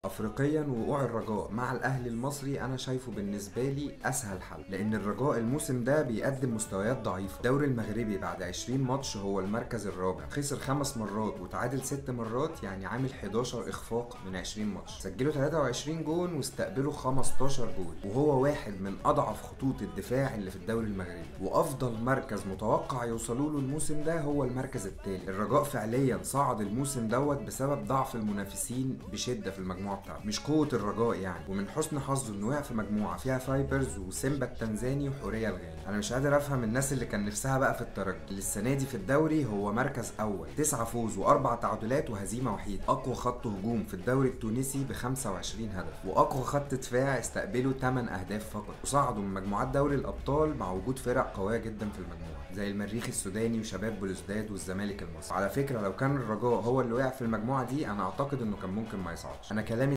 افريقيا وقوع الرجاء مع الاهلي المصري انا شايفه بالنسبة لي اسهل حل، لان الرجاء الموسم ده بيقدم مستويات ضعيفة. الدوري المغربي بعد 20 ماتش هو المركز الرابع، خسر 5 مرات وتعادل 6 مرات، يعني عامل 11 اخفاق من 20 ماتش. سجلوا 23 جون واستقبلوا 15 جون، وهو واحد من اضعف خطوط الدفاع اللي في الدوري المغربي، وافضل مركز متوقع يوصلوا له الموسم ده هو المركز الثالث. الرجاء فعليا صعد الموسم دوت بسبب ضعف المنافسين بشده في المجموعة بتاعته، مش قوة الرجاء يعني. ومن حسن حظه انه وقع في مجموعة فيها فايبرز وسيمبا التنزاني وحوريه الغاني. انا مش قادر افهم الناس اللي كان نفسها بقى في الترجي، اللي السنة دي في الدوري هو مركز اول، 9 فوز و4 تعادلات وهزيمة وحيده، اقوى خط هجوم في الدوري التونسي ب 25 هدف، واقوى خط دفاع استقبلوا 8 اهداف فقط، وصعدوا من مجموعات دوري الابطال مع وجود فرق قوية جدا في المجموعة زي المريخ السوداني وشباب بلوزداد والزمالك المصري. على فكرة لو كان الرجاء هو اللي وقع في المجموعة دي انا اعتقد انه كان ممكن ما يصعدش. انا كلامي